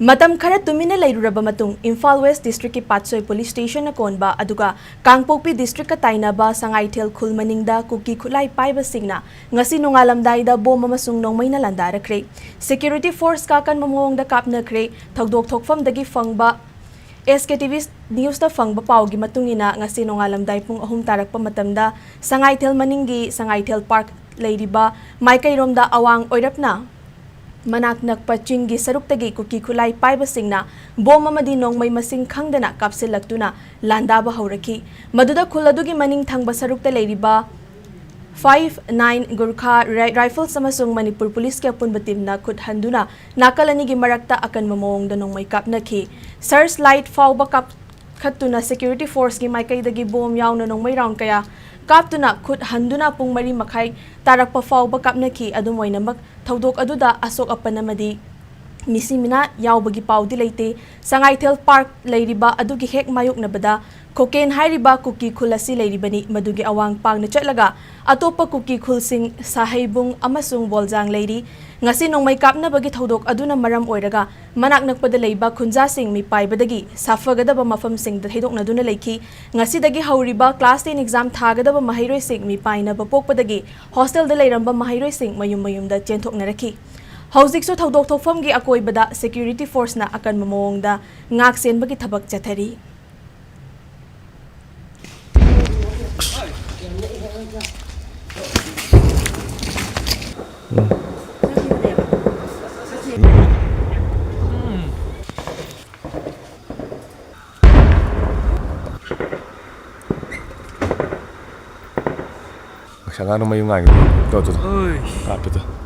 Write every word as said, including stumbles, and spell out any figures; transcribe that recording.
ꯃꯇꯝ ꯈꯔ ꯇꯨꯃꯤꯟꯅ ꯂꯩꯔꯨꯔꯕ ꯃꯇꯨꯡ, ꯏꯝꯐꯥꯜ ꯋꯦꯁ ꯗꯤꯁꯇ꯭ꯔꯤꯛꯀꯤ ꯄꯥꯠꯁꯣꯏ ꯄꯨꯂꯤꯁ ꯁ꯭ꯇꯦꯁꯟꯅ ꯀꯣꯟꯕ ꯑꯗꯨꯒ ꯀꯥꯡꯄꯣꯛꯄꯤ ꯗꯤꯁꯇ꯭ꯔꯤꯛꯀ ꯇꯥꯏꯅꯕ ꯁꯉꯥꯏꯊꯦꯜ ꯈꯨꯜ ꯃꯅꯤꯡꯗ ꯀꯨꯀꯤ ꯈꯨꯠꯂꯥꯏ ꯄꯥꯏꯕꯁꯤꯡꯅ ꯉꯁꯤ ꯅꯣꯡꯉꯥꯜꯂꯝꯗꯥꯏꯗ ꯕꯣꯝ ꯑꯃꯁꯨꯡ ꯅꯣꯡꯃꯩꯅ ꯂꯥꯟꯗꯥꯔꯛꯈ꯭ꯔꯦ꯫ ꯁꯦꯀ꯭ꯌꯨꯔꯤꯇꯤ ꯐꯣꯔꯁꯀ ꯑꯀꯟꯕ ꯃꯑꯣꯡꯗ ꯀꯥꯞꯅꯈ꯭ꯔꯦ꯫ ꯊꯧꯗꯣꯛ ꯊꯣꯛꯐꯝꯗꯒꯤ ꯐꯪꯕ ꯑꯦꯁ ꯀꯦ ꯇꯤ ꯚꯤ ꯅ꯭ꯌꯨꯁꯇ ꯐꯪꯕ ꯄꯥꯎꯒꯤ ꯃꯇꯨꯡ ꯏꯟꯅ, ꯉꯁꯤ ꯅꯣꯡꯉꯥꯜꯂꯝꯗꯥꯏ ꯄꯨꯡ ꯑꯍꯨꯝ ꯇꯥꯔꯛꯄ ꯃꯇꯝꯗ ꯁꯉꯥꯏꯊꯦꯜ ꯃꯅꯤꯡꯒꯤ ꯁꯉꯥꯏꯊꯦꯜ ꯄꯥꯔꯛ ꯂꯩꯔꯤꯕ ꯃꯥꯏꯀꯩꯔꯣꯝꯗ ꯑꯋꯥꯡ ꯑꯣꯏꯔꯞꯅ ꯃꯅꯥꯛ ꯅꯛꯄ ꯆꯤꯡꯒꯤ ꯁꯔꯨꯛꯇꯒꯤ ꯀꯨꯀꯤ ꯈꯨꯠꯂꯥꯏ ꯄꯥꯏꯕꯁꯤꯡꯅ ꯕꯣꯝ ꯑꯃꯗꯤ ꯅꯣꯡꯃꯩ ꯃꯁꯤꯡ ꯈꯪꯗꯅ ꯀꯥꯞꯁꯤꯜꯂꯛꯇꯨꯅ ꯂꯥꯟꯗꯥꯕ ꯍꯧꯔꯛꯈꯤ꯫ ꯃꯗꯨꯗ ꯈꯨꯜ ꯑꯗꯨꯒꯤ ꯃꯅꯤꯡ ꯊꯪꯕ ꯁꯔꯨꯛꯇ ꯂꯩꯔꯤꯕ ꯐꯥꯏꯚ ꯅꯥꯏꯟ ꯒꯨꯔꯈꯥ ꯔꯥꯏ-, ꯔꯥꯏꯐꯜꯁ ꯑꯃꯁꯨꯡ ꯃꯅꯤꯄꯨꯔ ꯄꯨꯂꯤꯁꯀꯤ ꯑꯄꯨꯟꯕ ꯇꯤꯝꯅ ꯈꯨꯠ ꯍꯟꯗꯨꯅ ꯅꯥꯀꯜ ꯑꯅꯤꯒꯤ ꯃꯔꯛꯇ ꯑꯀꯟꯕ ꯃꯑꯣꯡꯗ ꯅꯣꯡꯃꯩ ꯀꯥꯞꯅꯈꯤ꯫ ꯁꯔꯆ ꯂꯥꯏꯠ ꯐꯥꯎꯕ ꯀꯥꯞꯈꯠꯇꯨꯅ ꯁꯦꯀ꯭ꯌꯨꯔꯤꯇꯤ ꯐꯣꯔꯁꯀꯤ ꯃꯥꯏꯀꯩꯗꯒꯤ ꯕꯣꯝ ꯌꯥꯎꯅ ꯅꯣꯡꯃꯩ ꯔꯥꯎꯟ ꯀꯌꯥ ꯀꯥꯞꯇꯨꯅ ꯈꯨꯠ ꯍꯟꯗꯨꯅ ꯄꯨꯡ ꯃꯔꯤ ꯃꯈꯥꯏ ꯇꯥꯔꯛꯄ ꯐꯥꯎꯕ ꯀꯥꯞꯅꯈꯤ꯫ ꯑꯗꯨꯝ ꯑꯣꯏꯅꯃꯛ, ꯊꯧꯗꯣꯛ ꯑꯗꯨꯗ ꯑꯁꯣꯛ ꯑꯄꯟ ꯑꯃꯗꯤ ꯃꯤꯁꯤ ꯃꯤꯅꯥ ꯌꯥꯎꯕꯒꯤ ꯄꯥꯎꯗꯤ ꯂꯩꯇꯦ꯫ ꯁꯉꯥꯏꯊꯦꯜ ꯄꯥꯔꯛ ꯂꯩꯔꯤꯕ ꯑꯗꯨꯒꯤ ꯍꯦꯛ ꯃꯥꯌꯣꯛꯅꯕꯗ ꯈꯣꯀꯦꯟ ꯍꯥꯏꯔꯤꯕ ꯀꯨꯀꯤ ꯈꯨꯜ ꯑꯁꯤ ꯂꯩꯔꯤꯕꯅꯤ꯫ ꯃꯗꯨꯒꯤ ꯑꯋꯥꯡ ꯄꯥꯡꯅ ꯆꯠꯂꯒ ꯑꯇꯣꯞꯄ ꯀꯨꯀꯤ ꯈꯨꯜꯁꯤꯡ ꯁꯥꯍꯩꯕꯨꯡ ꯑꯃꯁꯨꯡ ꯕꯣꯜꯖꯥꯡ ꯂꯩꯔꯤ꯫ ꯉꯁꯤ ꯅꯣꯡꯃꯩ ꯀꯥꯞꯅꯕꯒꯤ ꯊꯧꯗꯣꯛ ꯑꯗꯨꯅ ꯃꯔꯝ ꯑꯣꯏꯔꯒ ꯃꯅꯥꯛ ꯅꯛꯄꯗ ꯂꯩꯕ ꯈꯨꯟꯖꯥꯁꯤꯡ ꯃꯤꯄꯥꯏꯕꯗꯒꯤ ꯁꯥꯐꯒꯗꯕ ꯃꯐꯝꯁꯤꯡꯗ ꯊꯩꯗꯣꯛꯅꯗꯨꯅ ꯂꯩꯈꯤ꯫ ꯉꯁꯤꯗꯒꯤ ꯍꯧꯔꯤꯕ ꯀ꯭ꯂꯥꯁ ꯇꯦꯟ ꯑꯦꯛꯖꯥꯝ ꯊꯥꯒꯗꯕ ꯃꯍꯩꯔꯣꯏꯁꯤꯡ ꯃꯤꯄꯥꯏꯅꯕ ꯄꯣꯛꯄꯗꯒꯤ ꯍꯣꯁꯇꯦꯜꯗ ꯂꯩꯔꯝꯕ ꯃꯍꯩꯔꯣꯏꯁꯤꯡ ꯃꯌꯨꯝ ꯃꯌꯨꯝꯗ ꯆꯦꯟꯊꯣꯛꯅꯔꯛꯈꯤ꯫ ꯍꯧꯖꯤꯛꯁꯨ ꯊꯧꯗꯣꯛ ꯊꯣꯛꯐꯝꯒꯤ ꯑꯀꯣꯏꯕꯗ ꯁꯦꯀ꯭ꯌꯨꯔꯤꯇꯤ ꯐꯣꯔꯁꯅ ꯑꯀꯟꯕ ꯃꯑꯣꯡꯗ ꯉꯥꯛ ꯁꯦꯟꯕꯒꯤ ꯊꯕꯛ ꯆꯠꯊꯔꯤ꯫ ꯑꯁ, ꯑꯉꯥꯡꯅ ꯃꯌꯨꯝ ꯉꯥꯏꯕꯗꯣ꯫ ꯇꯣ, ꯇꯣ, ꯇꯣ꯫ ꯀꯥꯞꯄꯦ ꯇꯣ꯫